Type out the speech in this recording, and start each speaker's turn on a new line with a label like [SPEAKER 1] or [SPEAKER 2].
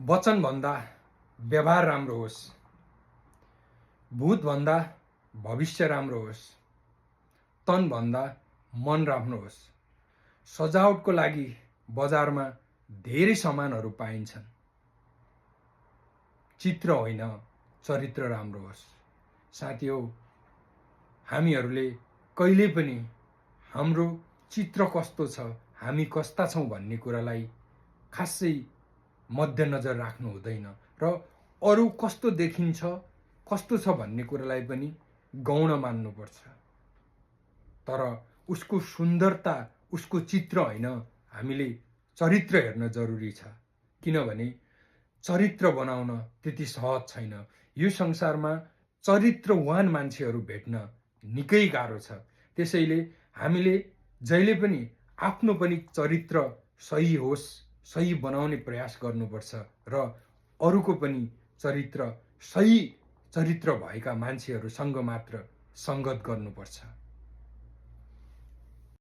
[SPEAKER 1] वचनभन्दा व्यवहार राम्रो होस्, भूतभन्दा भविष्य राम्रो होस्, तनभन्दा मन राम्रो होस्। सजावटको लागि बजारमा धेरै सामानहरू पाइन्छन्, चित्र होइन चरित्र राम्रो होस्। साथीहो, हामीहरूले कहिले पनि हाम्रो चित्र कस्तो छ, हामी कस्ता छौँ भन्ने कुरालाई खासै मध्यनजर राख्नु हुँदैन र अरू कस्तो देखिन्छ, कस्तो छ भन्ने कुरालाई पनि गौण मान्नुपर्छ। तर उसको सुन्दरता, उसको चित्र होइन, हामीले चरित्र हेर्न जरुरी छ। किनभने चरित्र बनाउन त्यति सहज छैन। यो संसारमा चरित्रवान मान्छेहरू भेट्न निकै गाह्रो छ। त्यसैले हामीले जहिले पनि आफ्नो पनि चरित्र सही होस्, सही बनाउने प्रयास गर्नुपर्छ र अरूको पनि चरित्र सही चरित्र भएका मान्छेहरूसँग मात्र सङ्गत गर्नुपर्छ।